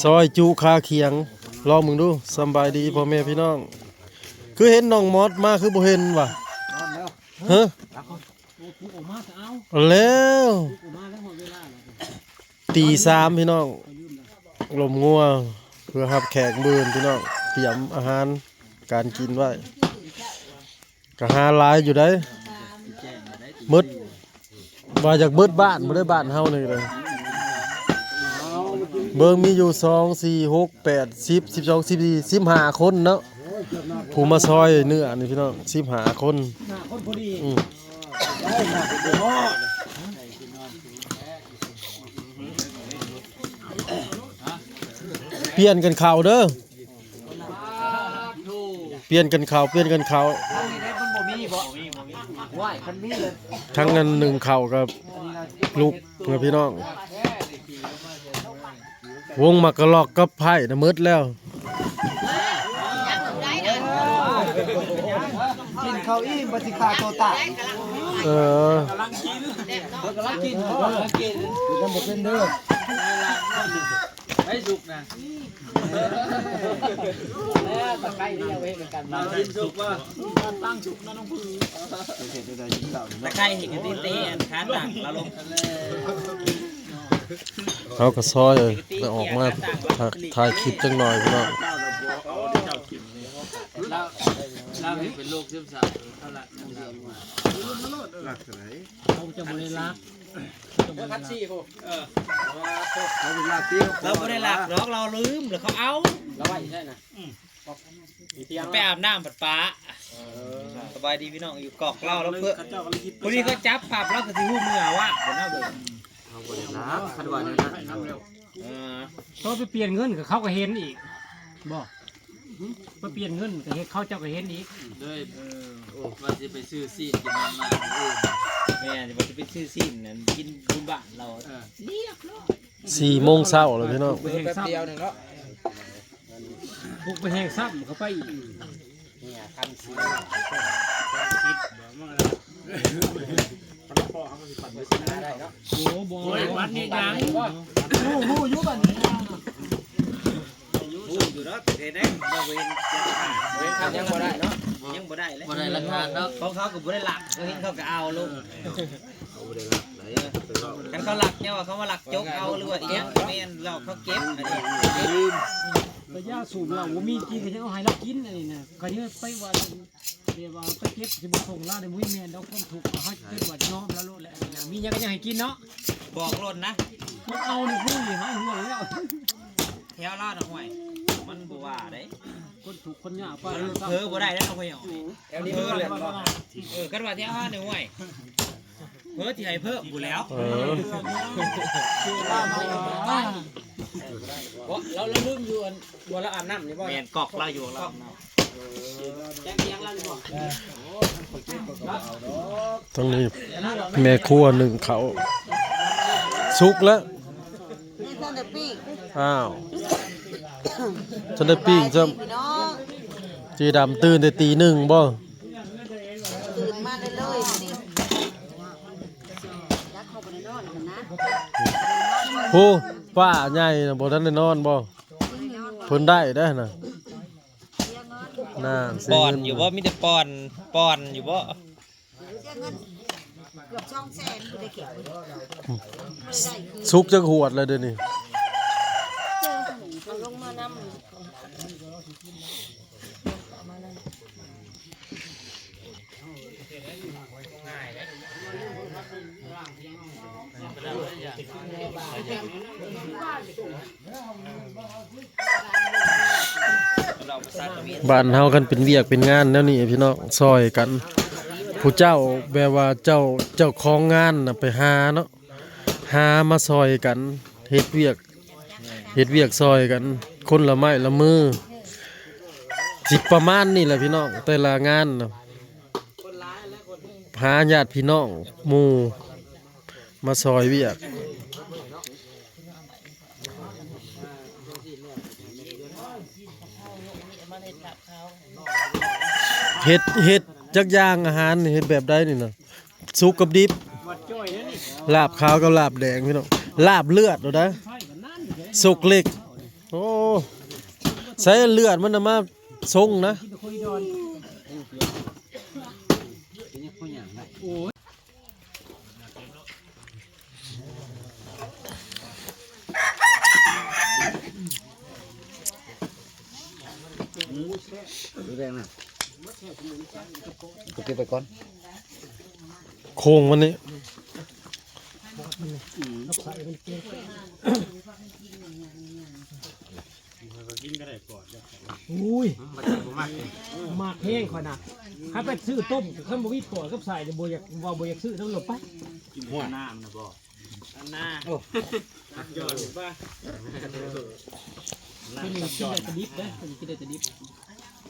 ຊອຍຈຸຄາຂຽງ ລອງເບິ່ງດູ. ສຳບາຍດີພໍ່ແມ່ພີ່ນ້ອງ ຄືເຫັນນ້ອງມອດມາ ຄືບໍ່ເຫັນຫວາ? ຮະ? ແລ້ວ ຕີສາມພີ່ນ້ອງ ລົມງົວ ເພື່ອຮັບແຂກມື້ອື່ນພີ່ນ້ອງ ຕຽມອາຫານການກິນໄວ້. ກະຫາຫຼາຍຢູ່ໃດ໋ ໝົດ ວ່າຢາກເບິດບ້ານບໍ່ໄດ້ ບ້ານເຮົານີ້ເດ້. ເບິ່ງມີຢູ່ ສອງ ສີ່ ຫົກ ແປດ ສິບ ສິບສອງ ສິບສີ່ ສິບຫ້າຄົນເນາະ ຜູ້ມາຊອຍເນື້ອນີ້ພີ່ນ້ອງ ສິບຫ້າຄົນ. ອືມ ປ່ຽນກັນເຂົ້າເດີ. ປ່ຽນກັນເຂົ້າ ປ່ຽນກັນເຂົ້າ. ທັງອັນໜຶ້ງເຂົ້າກັບລູກເພື່ອພີ່ນ້ອງ ວົງໝາກກະລອກກັບໄພ້ນະໝົດແລ້ວ. ກິນເຂົ້າອີ່ມ ບໍ່ຊິຂ້າໂຕຕາຍ. ເອີ ກຳລັງກິນ ກຳລັງກິນ ກຳລັງກິນ ກິນບໍ່ເປັນເດີ. ໄປສຸກນະ ແລ້ວຕະໄຄທີ່ເຮົາເຮັດກັນ ເຮົາກິນສຸກບໍ່? ຕັ້ງສຸກນະນ້ອງຜື ຕະໄຄເຮັດກະຕິເຕອັນຄາຕັ້ງລາວລົງ. ເຮົາກະຊອຍໄດ້ອອກມາຖ່າຍ ຖ່າຍຄລິບຈັກໜ່ອຍພີ່ນ້ອງ. ລາວ ລາວເຮັດເປັນໂລກຊຶມເສົ້າ ເຂົາລັກນຳລາວມາ ລັກເທົ່າໃດ? ເຂົາຈະບໍ່ໄດ້ລັກ ເຂົາບໍ່ໄດ້ລັກ ເອີ ເຂົາບໍ່ໄດ້ລັກດອກ ລາວລືມ ແລ້ວເຂົາເອົາ ລາວໄວ້ໃສນະ? ອືມ ໄປອາບນ້ຳບັດປາ. ເອີ ສະບາຍດີພີ່ນ້ອງ ຢູ່ກອກລາວ ລາວເພິ່ນ ຜູ້ນີ້ເຂົາຈັບປັບ ລາວກະຊິຮູ້ເມືອວ່າ ເບິ່ງເນາະ ເບິ່ງ ເຮົາບໍ່ໄດ້ລັກ ຄັນວ່າແນວນັ້ນ. ເອີ ເຂົາໄປປ່ຽນເງິນ ເຂົາກະເຫັນອີກບໍ່? ໄປປ່ຽນເງິນກະເຫັນ ເຂົາເຈົ້າກະເຫັນອີກ. ໂດຍ ເອີ ໂອ້ ວ່າຊິໄປຊື້ຊີ້ນກິນນຳມາມື້ອື່ນ. ແມ່ນ ວ່າຊິໄປຊື້ຊີ້ນນັ້ນກິນບຸນບ້ານລາວ. ເອີ ລຽບຮ້ອຍ ສີ່ໂມງເຊົ້າແລ້ວພີ່ນ້ອງ ແປັບດຽວໜຶ່ງເນາະ ບຸກໄປແຮງຊ້ຳເຂົ້າໄປອີກ. ເມຍຄັນຊິ ຄິດບໍ່ມາແລ້ວ ໂອ້ ບໍ່ ໂອ້ຍ ວັດນີ້ຍັງ ຮູ້ ຮູ້ຢູ່ບັດນີ້ ຮູ້ຢູ່ເນາະ ແຕ່ໄດ້ບໍ່ເຫັນຈັກຫາ ຍັງບໍ່ໄດ້ເນາະ ຍັງບໍ່ໄດ້ເລີຍ ບໍ່ໄດ້ຫຼັກຖານເນາະ ຂອງເຂົາກະບໍ່ໄດ້ລັກ ເຂົາເຫັນເຂົາກະເອົາໂລດ. ເຂົາບໍ່ໄດ້ລັກໃດ ຄັນເຂົາລັກ ເຈົ້າວ່າເຂົາມາລັກຈົກເອົາ ຫຼືວ່າອີ່ຫຍັງ ແມ່ນລາວເຂົາເກັບ ອັນນີ້ລືມ ກະຢາສູບເຫຼົ້າບໍ່ມີກິນ ກະຍັງເອົາໃຫ້ລາວກິນ ອັນນີ້ນະ ກະຍັງໄປວ່າ ແບບວ່າໄປເກັບຊິບໍ່ສົ່ງລາວໄດ້ ບໍ່ແມ່ນດອກ ຄວາມທຸກເຮົາເກັບວ່າຍອມລາວໂລດແຫຼະ ອັນນີ້ນະ ມີຫຍັງກະຍັງໃຫ້ກິນເນາະ ບອກໂລດນະ ມັນເອົານີ້ ຜູ້ນີ້ຫາຍຫ່ວງແລ້ວ ແຖວລາວນະ ຫ້ວຍ ມັນບໍ່ວ່າໃດ ຄົນທຸກຄົນຍາກໄປ ມັນເຜີບໍ່ໄດ້ເດ້ ເຮົາໄປເອົາ ແຖວນີ້ເຜີແຫຼະ ເອີ ຄັນວ່າແຖວເຮົານີ້ ຫ້ວຍ ເພິ່ນຊິໃຫ້ເພີ່ມພຸ້ນແຫຼ້ວ ເອີ ບໍ່ ລາວ ລາວລືມຢູ່ອັນ ບໍ່ ລາວອາບນ້ຳນີ້ບໍ່ ແມ່ນ ກອກລາວຢູ່ ລາວອາບນ້ຳ ແຈກຕຽງລາວຢູ່ບໍ່? ເອີ ທາງນີ້ແມ່ຄົວໜຶ້ງເຂົ້າ ສຸກແລ້ວ ນີ້ເພິ່ນໄດ້ປີ້ງ ອ້າວ ທັນໄດ້ປີ້ງຊ້ຳ ພີ່ນ້ອງ ເຈດຳຕື່ນແຕ່ຕີໜຶ່ງບໍ່? ຕື່ນມາເລີຍໆ ມື້ນີ້ ໂອ້ ປ້າໃຫຍ່ນະ ບໍ່ທັນໄດ້ນອນບໍ່? ເພິ່ນໄດ້ເດ້ນະ ນານ ປ້ອນຢູ່ບໍ່? ມີແຕ່ປ້ອນ ປ້ອນຢູ່ບໍ່? ເສຍເງິນເກືອບສອງແສນ ບໍ່ໄດ້ເກັບ ບໍ່ໄດ້ຄືນ ສຸກຈັກຫວດແລ້ວດຽວນີ້? ເອົາລົງມານຳ ບ້ານເຮົາຄັນເປັນວຽກເປັນງານແນວນີ້ພີ່ນ້ອງ ຊ່ອຍກັນ ຜູ້ເຈົ້າແບບວ່າເຈົ້າ ເຈົ້າຂອງງານນະໄປຫາເນາະ ຫາມາຊ່ອຍກັນເຮັດວຽກ ເຮັດວຽກຊ່ອຍກັນ ຄົນລະໄມ້ລະມື ຊິປະມານນີ້ແຫຼະພີ່ນ້ອງ ແຕ່ລະງານນະ ຫາຍາດພີ່ນ້ອງໝູ່ມາຊ່ອຍວຽກ ເຮັດ ເຮັດຈັກຢ່າງອາຫານ ເຮັດແບບໃດນີ້ນະ? ສຸກກັບດິບ ລາບຂາວກັບລາບແດງພີ່ນ້ອງ ລາບເລືອດໂລດນະ ສົກເລັກ ໃສ່ເລືອດມັນນະມາຊົງນະ. ໂຄງມັນນີ້ ໂອ້ຍ ມັນບໍ່ມັກເດ້ ມັກແຮງຂ້ອຍນະ. ຄັນໄປຊື້ຕົ້ມ ຄັນບໍ່ມີປອດກັບໄສ້ນີ້ ບໍ່ຢາກ ວ່າບໍ່ຢາກຊື້ນຳໂລດໄປ. ກິນຫົວນ້ຳນະບໍ່? ອັນນ່າ ໂອ້ ຍອດບໍ່? ເພິ່ນກິນໄດ້ແຕ່ດິບເດ້ ເພິ່ນກິນໄດ້ແຕ່ດິບ.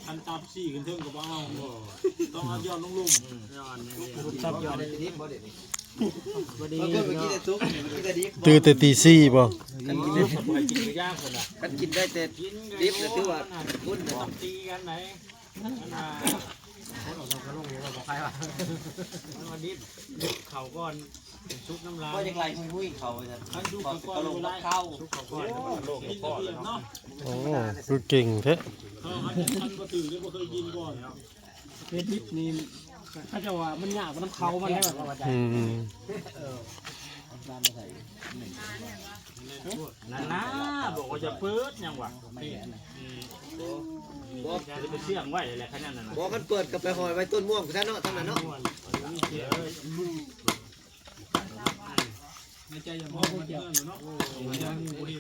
ຄັນຕັບຊີ້ຂຶ້ນເທິງກໍບໍ່ເອົາ ບໍ່ ຕ້ອງເອົາຍອດລົງລຸ່ມ. ອືມ ຍອດນີ້ ຕັບຍອດ ບໍ່ໄດ້ ບໍ່ໄດ້ ບໍ່ດີ ບາງຄົນກໍກິນແຕ່ສຸກ ກິນແຕ່ດິບ. ຕື່ນແຕ່ຕີສີ່ບໍ່? ຄັນກິນໄດ້ ຄັນກິນໄດ້ແຕ່ດິບ ກໍຖືວ່າບຸນນະ. ຕ້ອງຕີກັນໄດ໋ ມັນວ່າ ຄົນອອກນອກກໍລົງຢູ່ ບໍ່ໃຄວ່າ ມັນວ່າດິບ ເຂົ້າກ່ອນ ສຸກນ້ຳລາຍ ບໍ່ຢາກໄລ່ຮຸ້ຍໆ ເຂົ້າວ່າຊັ້ນ. ຄັນສຸກເຂົ້າກ່ອນ ເຂົ້າລົງ ບໍ່ໄດ້ ເຂົ້າ ສຸກເຂົ້າກ່ອນ ເຂົ້າລົງ ເຂົ້າກ່ອນ ໂອ້ ຄືເກັ່ງແທ້. ເຂົ້າມັນ ມັນບໍ່ຖືກເລີຍ ບໍ່ເຄີຍກິນກ່ອນ. ເຮັດດິບນີ້ ເຂົາເຈົ້າວ່າມັນຍາກນຳເຂົ້າມັນແຫຼະ ວ່າວ່າ. ອືມ ເອີ ນ້ຳຕານມາໃສ່ ນັ້ນນະ ບອກວ່າຢ່າເປີດຫຍັງວະ. ອືມ ບໍ່ ຈະໄປເຊື່ອງໄວ້ແຫຼະ ຂະໜາດນັ້ນນະ. ບໍ່ ມັນເປີດກໍໄປຫ້ອຍໄວ້ຕົ້ນມ່ວງພຸ້ນເນາະ ທາງນັ້ນເນາະ. ໃນໃຈຢ່າມອງມັນເນາະ ໂອ້ຍ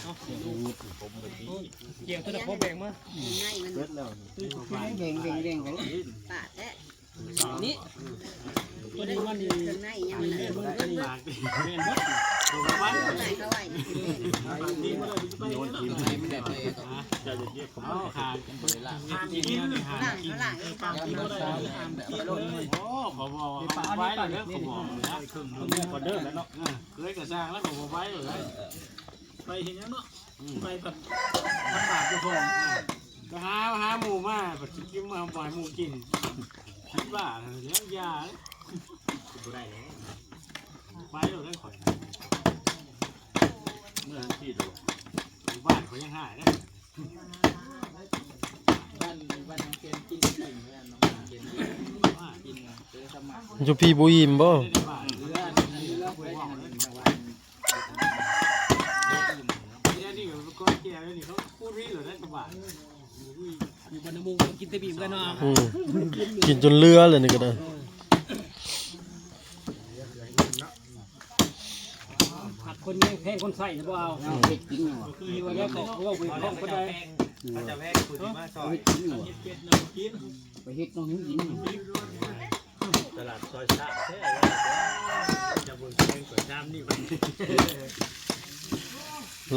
ເນາະ ກ່ຽວຕົວນັ້ນຂໍແບ່ງມາ ເບິດແລ້ວ ແບ່ງ ແບ່ງ ແບ່ງ ປາດແທ້ ນີ້ ຕົວນີ້ມັນນີ້ ເຄື່ອງໃນອີ່ຫຍັງມັນ ແມ່ນເບິດ ເຂົ້າໄວ້ ເຂົ້າໄວ້ ໂຍນຖິ້ມ ເຈົ້າຈະເຈັບ ເອົາຂາ ກິນບໍ່ໄດ້ລະ ກິນນີ້ຫາກິນ ເອີ ປາກິນບໍ່ໄດ້ ໂອ້ ເຂົາບອກວ່າເອົາໄວ້ແລ້ວເດີ ເຂົາບອກນະ ເຄື່ອງໜຶ່ງ ເອີ ເຄີຍກະຊ່າງແລ້ວ ເຂົາບໍ່ໄປແລ້ວ ໄປເຮັດຫຍັງເນາະ ອືມ ໄປແບບທຳບາບເຈົ້າຂອງ ເອີ ໄປຫາ ຫາໝູ່ມາ ບັດຊິກິນມາ ບໍ່ໃຫ້ໝູ່ກິນ ຄິດວ່າແລ້ວ ຢ່າ ກິນບໍ່ໄດ້ແລ້ວ ໄປແລ້ວເດີຂ້ອຍ ເມື່ອທີ່ໂດ ຢູ່ບ້ານຂ້ອຍຍັງຫາຍເດ້. ຢູ່ພີ້ບໍ່ອີ່ມບໍ່? ຢູ່ບ້ານນະມຸງກິນແຕ່ບີບກັນເນາະ ອືມ ກິນຈົນເຫຼືອເລີຍນີ້ກໍໄດ້. ຫາກຄົນແພງຄົນໃຊ້ນະບໍ່ເອົາ ເຮັດກິນຫຍັງວະ ຄືວ່າແລ້ວກໍເວົ້າໄປຂອງເພິ່ນໄດ້ ເຂົາຈະແພງຜູ້ທີ່ມາຊ່ອຍ ເຮັດກິນຫຍັງວະ ໄປເຮັດນຳກິນ ຕະຫຼາດຊອຍຊາແທ້ ຈະເບິ່ງແພງກວ່າຊາມນີ້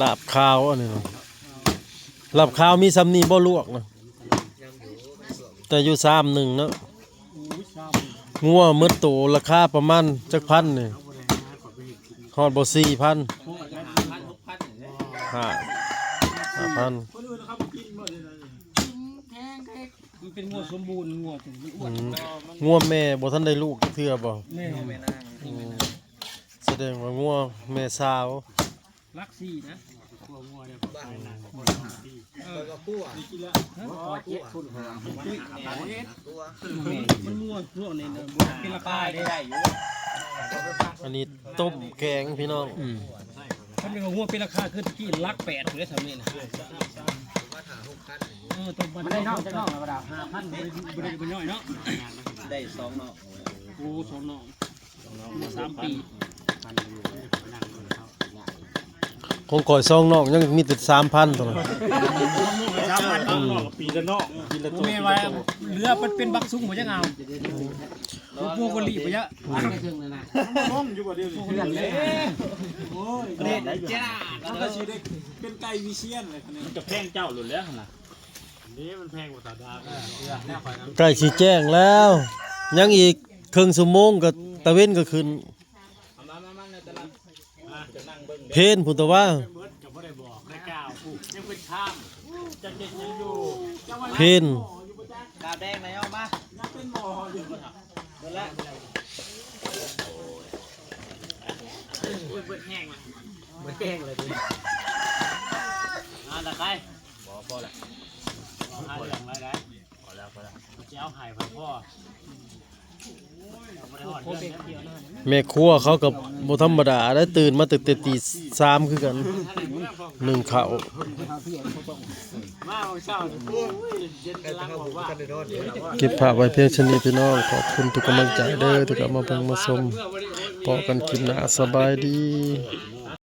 ລາບຄາວອັນນີ້ນະ ລາບຄາວມີຊ່ຳນີ້ບໍ່ລວກນະ ແຕ່ຢູ່ຊາມໜຶ່ງເນາະ ງົວໝົດໂຕລາຄາປະມານຈັກພັນນີ້ ຮອດບໍ່ສີ່ພັນ ຫ້າ ຫ້າພັນ ມັນເປັນງົວສົມບູນ ງົວ ອືມ ງົວແມ່ບໍ່ທັນໄດ້ລູກຈັກເທື່ອບໍ່? ແມ່ນ ອືມ ສະແດງວ່າງົວແມ່ສາວ ຫຼັກສີ່ນະ ເອີ ມັນງົວນີ້ນະ ບໍ່ເປັນລາຄາເດ້ ອັນນີ້ຕົ້ມແກງພີ່ນ້ອງ ອືມ ຄັນເປັນງົວເປັນລາຄາຄືຕະກີ້ຫຼັກແປດພຸ້ນເດ້ ຊ່ຳນີ້ນະ ເອີ ຕົ້ມມັນໄດ້ນອກຈັກນອກລະ ຫ້າພັນ ບໍ່ໄດ້ ບໍ່ໄດ້ ບໍ່ນ້ອຍເນາະ ໄດ້ສອງນອກ ໂອ້ ສອງນອກ ສາມປີ ຂອງຂ້ອຍສອງນອກຍັງມີແຕ່ສາມພັນເທົ່ານັ້ນ ສາມພັນ ອືມ ປີລະນອກ ປີລະໂຕ ບໍ່ແມ່ນວ່າເຫຼືອມັນເປັນບັກຊຸງບໍ່ຈັກເອົາ ໂອ້ໂຫ ບໍ່ລີບໍ່ຢະ ອືມ ມັນບໍ່ລົງຢູ່ບໍ່ດຽວນີ້ ໂອ້ຍ ມັນກໍຊິໄດ້ເປັນໄກ່ວິຊຽນແຫຼະ ມັນກໍແພງເຈົ້າໂລດແລ້ວຫັ້ນນະ ເດ້ ມັນແພງກວ່າສາວດາວ ໃກ້ຊິແຈ້ງແລ້ວ ຍັງອີກເຄິ່ງຊົ່ວໂມງກໍຕາເວັນກໍຂຶ້ນ ເພນພຸ້ນຕະວ່າ ເພິ່ນກໍບໍ່ໄດ້ບອກໄດ້ກ່າວ ຜູ້ຍັງເປັນທາງ ຈັກເຮັດຫຍັງຢູ່ ເພນ ກາວແດງໄດ້ອອກມາ ຍັງເປັນໝໍຢູ່ ເບິດແລ້ວ ໂອ້ຍ ເບິດແຮງລະ ເບິດແຮງເລີຍ ມາລະໄຄ. ບໍ່ ແມ່ຄົວເຂົາກໍບໍ່ທຳມະດາເດ້ ຕື່ນມາຕັ້ງແຕ່ຕີສາມຄືກັນ ໜຶ້ງເຂົ້າ. ເກັບພາບໄວ້ພຽງສ່ຳນີ້ພີ່ນ້ອງ ຂອບຄຸນທຸກກຳລັງໃຈເດີ ທີ່ເຂົ້າມາເບິ່ງມາຊົມ. ພໍ້ກັນຄລິບໜ້າ ສະບາຍດີ.